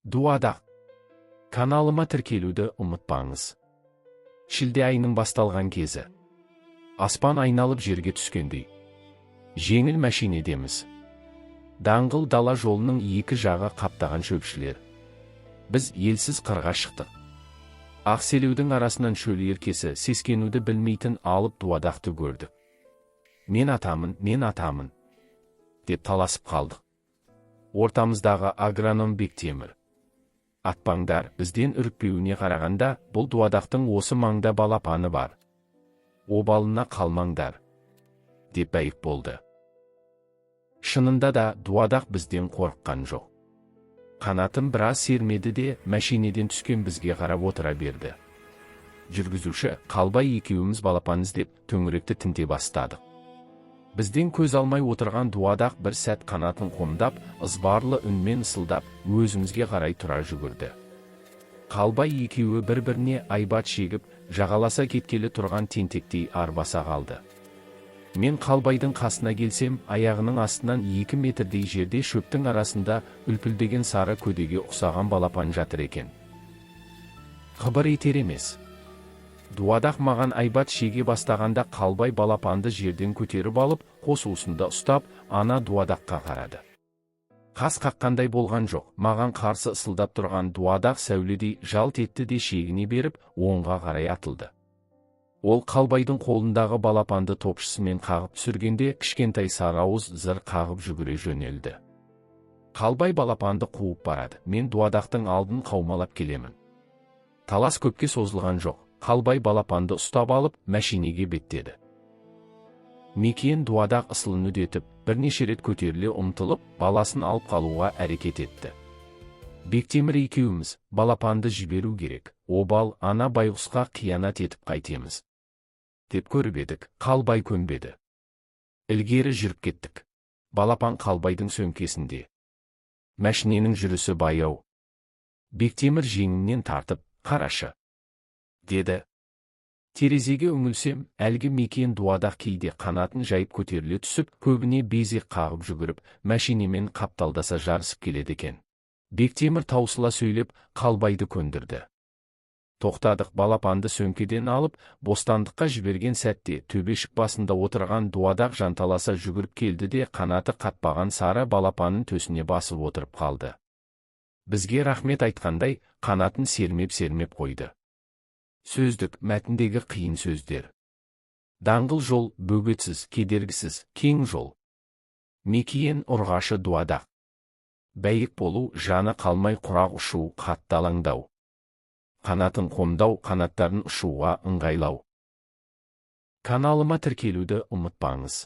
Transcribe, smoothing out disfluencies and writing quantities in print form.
Дуадақ. Каналыма тіркелуді ұмытпаңыз. Шілде айының басталған кезі. Аспан айналып жерге түскендей. Жеңіл мәшинедеміз. Даңғыл дала жолының екі жағы қаптаған шөпшілер. Біз елсіз қырға шықтық. Ақ селеудің арасынан шөл еркесі сескенуді білмейтін алып дуадақты көрдік. «Мен атамын, мен атамын», – деп таласып қалдық. Ортамыздағы агроном Бектемір: «Атпаңдар, бізден үрікпеуіне қарағанда, бұл дуадақтың осы маңда балапаны бар. Обалына қалмаңдар», – деп бәйік болды. Шынында да, дуадақ бізден қорыққан жоқ. Қанатын біраз сермеді де, мәшинеден түскен бізге қарап отыра берді. Жүргізуші Қалбай екеуіміз балапан іздеп, төңіректі тінте бастадық. Бізден көз алмай отырған дуадақ бір сәт қанатын қомдап, ызбарлы үнмен ысылдап, өзімізге қарай тұра жүгірді. Қалбай екеуі бір-біріне айбат шегіп, жағаласа кеткелі тұрған тентектей арбаса қалды. Мен Қалбайдың қасына келсем, аяғының астынан 2 метрдей жерде шөптің арасында үлпілдеген сары көдеге ұқсаған балапан жатыр екен. Қыбыр етер емес. Дуадақ маған айбат шеге бастағанда, Қалбай балапанды жерден көтеріп алып, қос уысында ұстап, ана дуадаққа қарады. Қас қаққандай болған жоқ, маған қарсы ысылдап тұрған дуадақ сәуледей жалт етті де, шегіне беріп, оңға қарай атылды. Ол Қалбайдың қолындағы балапанды топшысымен қағып түсіргенде, кішкентай сары ауыз зыр қағып жүгіре жөнелді. Қалбай балапанды қуып барады, мен дуадақтың алдын қаумалап келемін. Талас көпке созылған жоқ. Қалбай балапанды ұстап алып, мәшинеге беттеді. Мекиен дуадақ ысылын үдетіп, бірнеше рет көтеріле ұмтылып, баласын алып қалуға әрекет етті. Бектемір екеуміз: «Балапанды жіберу керек, обал, ана байғұсқа қиянат етіп қайтеміз», – деп көріп едік, Қалбай көнбеді. Ілгері жүріп кеттік. Балапан Қалбайдың сөмкесінде. Мәшиненің жүрісі баяу. Бектемір жеңімнен тартып: «Қарашы», – деді. Терезеге үңілсем, әлгі мекен дуадақ кейде қанатын жайып көтеріле түсіп, көбіне безек қағып жүгіріп, мәшинемен қапталдаса жарысып келеді екен. Бектемір таусыла сөйлеп, Қалбайды көндірді. Тоқтадық. Балапанды сөмкеден алып, бостандыққа жіберген сәтте төбешік басында отырған дуадақ жанталаса жүгіріп келді де, қанаты қатпаған сары балапанын төсіне басып отырып қалды. Бізге рахмет айтқандай, қанатын сермеп-сермеп қойды. Сөздік: мәтіндегі қиын сөздер. Даңғыл жол – бөгетсіз, кедергісіз, кең жол. Мекиен – ұрғашы дуадақ. Бәйік болу – жаны қалмай құрақ ұшу, қатты алаңдау. Қанатын қомдау – қанаттарын ұшуға ыңғайлау. Каналыма тіркелуді ұмытпаңыз.